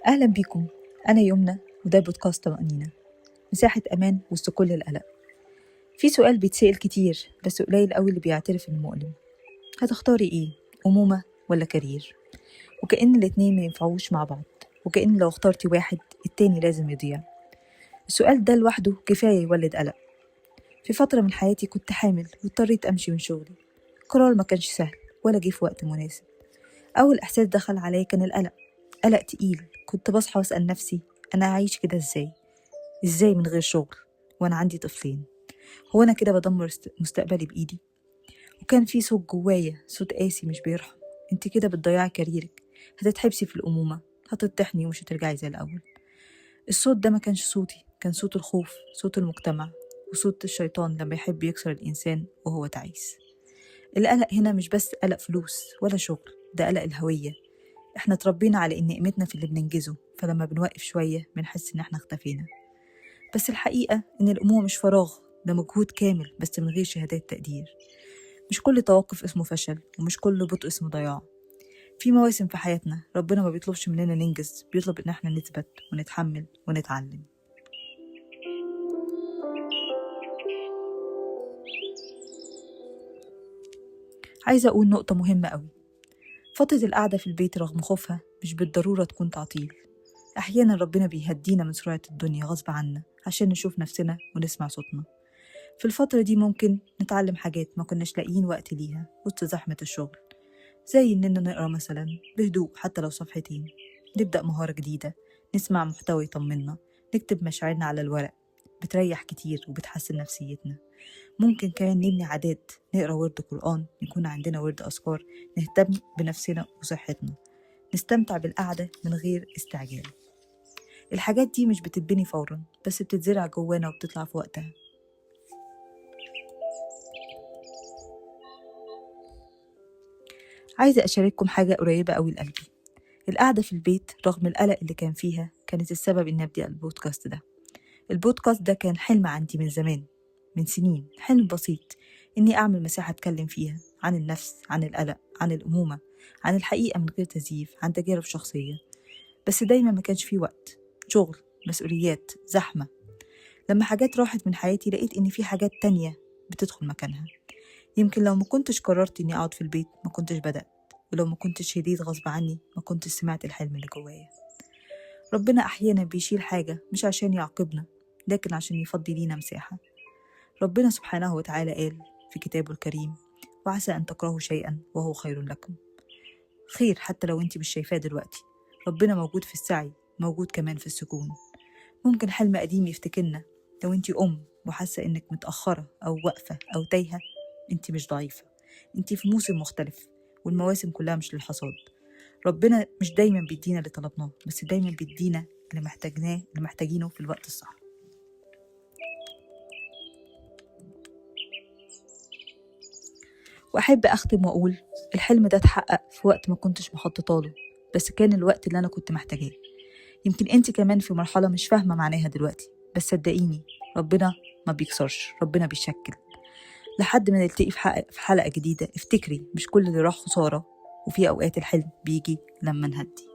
أهلا بيكم، أنا يمنى وده بودكاست طمأنينة، مساحة أمان وسط كل القلق. في سؤال بيتسأل كتير بس قليل قوي اللي بيعترف إنه مؤلم. هتختاري إيه، أمومة ولا career؟ وكأن الاتنين ما ينفعوش مع بعض، وكأن لو اخترتي واحد التاني لازم يضيع. السؤال ده لوحده كفاية يولد قلق. في فترة من حياتي كنت حامل واضطريت أمشي من شغلي. قرار ما كانش سهل ولا جه في وقت مناسب. أول إحساس دخل عليا كان القلق، قلق تقيل. كنت بصحى وأسأل نفسي أنا هعيش كده إزاي؟ إزاي من غير شغل وأنا عندي طفلين؟ هو أنا كده بدمر مستقبلي بإيدي؟ وكان في صوت جوايا، صوت قاسي مش بيرحم، أنت كده بتضيعي كاريرك، هتتحبسي في الأمومة، هتطحني ومش هترجعي زي الأول. الصوت ده ما كانش صوتي، كان صوت الخوف، صوت المجتمع، وصوت الشيطان لما يحب يكسر الإنسان وهو تعيس. القلق هنا مش بس قلق فلوس ولا شغل، ده قلق الهوية. احنا اتربينا على ان قيمتنا في اللي بننجزه، فلما بنوقف شوية بنحس ان احنا اختفينا. بس الحقيقة ان الأمومة مش فراغ، ده مجهود كامل بس من غير شهادات تقدير. مش كل توقف اسمه فشل، ومش كل بطء اسمه ضياع. في مواسم في حياتنا ربنا ما بيطلبش مننا ننجز، بيطلب ان احنا نثبت ونتحمل ونتعلم. عايزة أقول نقطة مهمة قوي. فترة القعدة في البيت رغم خوفها مش بالضرورة تكون تعطيل. أحيانا ربنا بيهدينا من سرعة الدنيا غصب عنا عشان نشوف نفسنا ونسمع صوتنا. في الفترة دي ممكن نتعلم حاجات ما كناش لاقيين وقت ليها وسط زحمة الشغل، زي إننا نقرأ مثلا بهدوء حتى لو صفحتين، نبدأ مهارة جديدة، نسمع محتوى يطمنا، نكتب مشاعرنا على الورق، بتريح كتير وبتحسن نفسيتنا. ممكن كمان نبني عادات، نقرأ ورد قرآن، يكون عندنا ورد أذكار، نهتم بنفسنا وصحتنا، نستمتع بالقعدة من غير استعجال. الحاجات دي مش بتتبني فورا، بس بتتزرع جوانا وبتطلع في وقتها. عايزة أشارككم حاجة قريبة أوي لقلبي. القعدة في البيت رغم القلق اللي كان فيها كانت السبب إني أبدأ البودكاست ده. البودكاست ده كان حلم عندي من زمان، من سنين، حلم بسيط إني أعمل مساحة أتكلم فيها عن النفس، عن القلق، عن الأمومة، عن الحقيقة من غير تزييف، عن تجارب شخصية. بس دايما ما كانش فيه وقت، شغل، مسؤوليات، زحمة. لما حاجات راحت من حياتي لقيت إن في حاجات تانية بتدخل مكانها. يمكن لو ما كنتش قررت إني أقعد في البيت ما كنتش بدأت، ولو ما كنتش هديت غصب عني ما كنتش سمعت الحلم اللي جوايا. ربنا أحيانا بيشيل حاجة مش عشان يعاقبنا، لكن عشان يفضي لينا مساحة. ربنا سبحانه وتعالى قال في كتابه الكريم: وعسى أن تكرهوا شيئا وهو خير لكم. خير حتى لو أنت مش شايفاه دلوقتي. ربنا موجود في السعي، موجود كمان في السكون. ممكن حلم قديم يفتكرنا. لو أنت أم وحاسة إنك متأخرة أو واقفة أو تايهة، أنت مش ضعيفة، أنت في موسم مختلف، والمواسم كلها مش للحصاد. ربنا مش دايما بيدينا اللي طلبناه، بس دايما بيدينا اللي محتاجناه، اللي محتاجينه في الوقت الصح. وأحب أختم وأقول الحلم ده اتحقق في وقت ما كنتش مخططه له، بس كان الوقت اللي أنا كنت محتاجاه. يمكن أنت كمان في مرحلة مش فاهمة معناها دلوقتي، بس صدقيني ربنا ما بيكسرش، ربنا بيشكل. لحد ما نلتقي في حلقة جديدة، افتكري مش كل اللي راح خسارة، وفي أوقات الحلم بيجي لما نهدي.